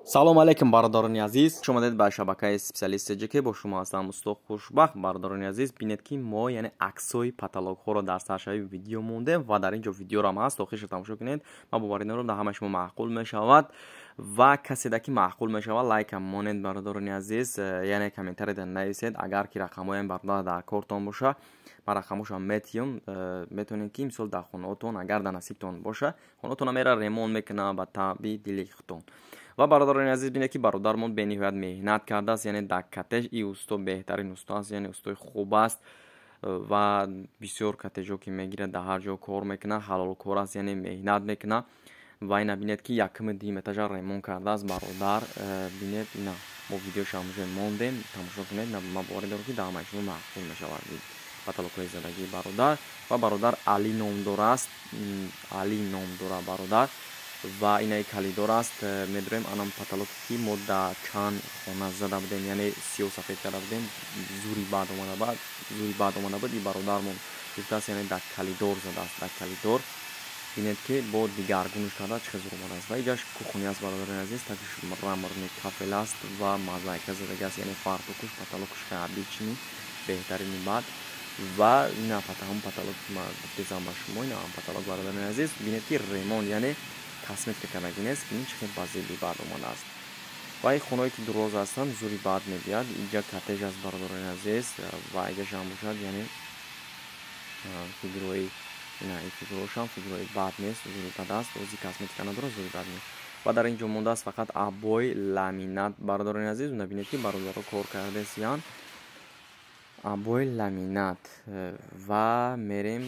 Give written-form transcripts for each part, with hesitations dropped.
Салом алейкум, бародарони азиз, хуш омадед ба шабакаи Специалист ТҶК. Бо шумо ҳастам устод Хушбахт. Бародарони азиз, бинед, ки мо, яъне, аксҳои потолокҳоро дар саршавии видео мондем ва дар ин ҷо видеорам ҳаст, охирша тамошо кунед. Ман боварӣ дорам, дар ҳамаи шумо маъқул мешавад ва каседа ки маъқул мешавад, лайкам монед, бародарони азиз, яъне комментарийда нависед. Агар ки рақамҳоям, бародар, дар кортон боша, ман рақамҳошам метиём, метавонед, ки мисол дар хонаотон, агар дар насибтон боша, хонаотона мера ремонт мекунам ба таби дили худтон. Ва, бародарони азиз, бинед, ки бародармон бениҳоят меҳнат кардааст, яъне дар коттеҷ и усто беҳтарин усто аст, яъне устои хуб аст ва бисёр коттеҷҳо ки мегирад, дар ҳар ҷо кор мекунад, ҳалолкор аст, яъне меҳнат мекунад. Ва ина бинед, ки якуми дуюм этажа ремонт кардааст бародар. Бинед, ина мо видеошам уже мондем, тамошо кунед. Ман боварӣ дорам, ки дар ҳамаи шумо маъқул мешавад потолокҳои задагии бародар. Ва бародар Али ном дорааст, Али ном дора бародар. Ва инаи коридор аст, медурем анам потолоке, ки мо дар чанд хона зада будем, яъне сиёҳ сафед карда будем, зури бад омада бад, зури бад омада буд. И бародармон гуфтааст, яъне дар коридор задааст, дар коридор. Бинед, ки бо дигаргунш карда, чӣ хел зур омадааст. Ва иҷаш кухня аст, бародарони азиз, такиш мраморный кафел аст ва мозаика задаги аст, яъне фартукуш, потолокуш обычный, беҳтарини бад. Ва ина ҳамон потолок, ки ман гуфтесам ба шумо, ина ҳам потолок, бародарони азиз. Бинед, ки ремонт, яъне косметика кардаги нест, бинед, чӣ хел ба зеби бад омадааст. Ва ин хонаое ки дуроз ҳастанд, зури бад мебиёд. Инҷа коттеҷ аст, бародарони азиз, ва иҷашам бошад, яъне фигурои, ина ин фигурошам фигурои бад нест, зури бад аст, ози косметика надорад, зури бад нест. Ва дар ин ҷо мондааст фақат обои, ламинат, бародарони азиз. Бинед, ки бародаро кор кардесиян обои, ламинат. Ва мерем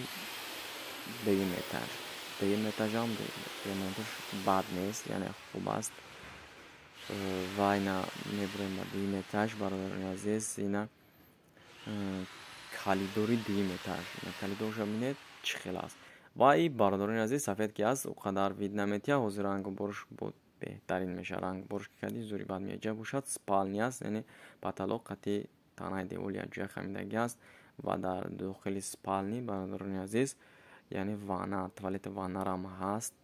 дуюм этаж. Дуюм этажам ремонташ бад нест, яъне хуб аст. Ва ина мебурем ба дуюм этаж, бародарони азиз. Ина коридори дуюм этаж, коридорша бинед, чӣ хел аст. Ва и, бародарони азиз, сафед ки аст, о қадар вид наметиҳад. Ҳозир рангуборш беҳтарин мешавад, рангуборш ки кардӣ, зури бад меҷа бошад. Спальня аст, яъне потолок қати танаи деволи якҷоя хамидагӣ аст. Ва дар дохили спальни, бародарони азиз, яъне ванна, туалети ваннарам ҳаст.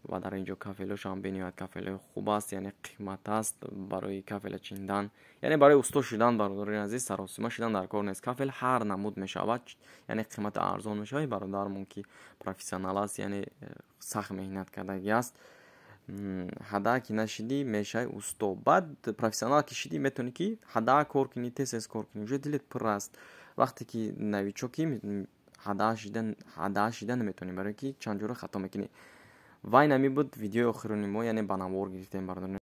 Ва дар ин ҷо кафелошам бениҳоят кафелои хуб аст, яъне қимат аст. Барои кафела чиндан, яъне барои усто шудан, бародарони азиз, саросима шудан дар кор нест. Кафел ҳар намуд мешавад, яъне қимати арзон мешавад. Бародармон ки профессионал аст, яъне сахт меҳнат кардагӣ аст. Ҳада ки нашидӣ, мешавӣ усто. Баъд профессионал ки шидӣ, метавонӣ, ки ҳада кор кунӣ, тез тез кор кунӣ, уже дилет пур аст. Вақте ки новичокӣ, ҳада шида наметавонӣ, барое ки чанд ҷора хато мекунӣ. Ва ин ҳамин буд видеои охирони мо, яъне ба навор гирифтем, бародарони.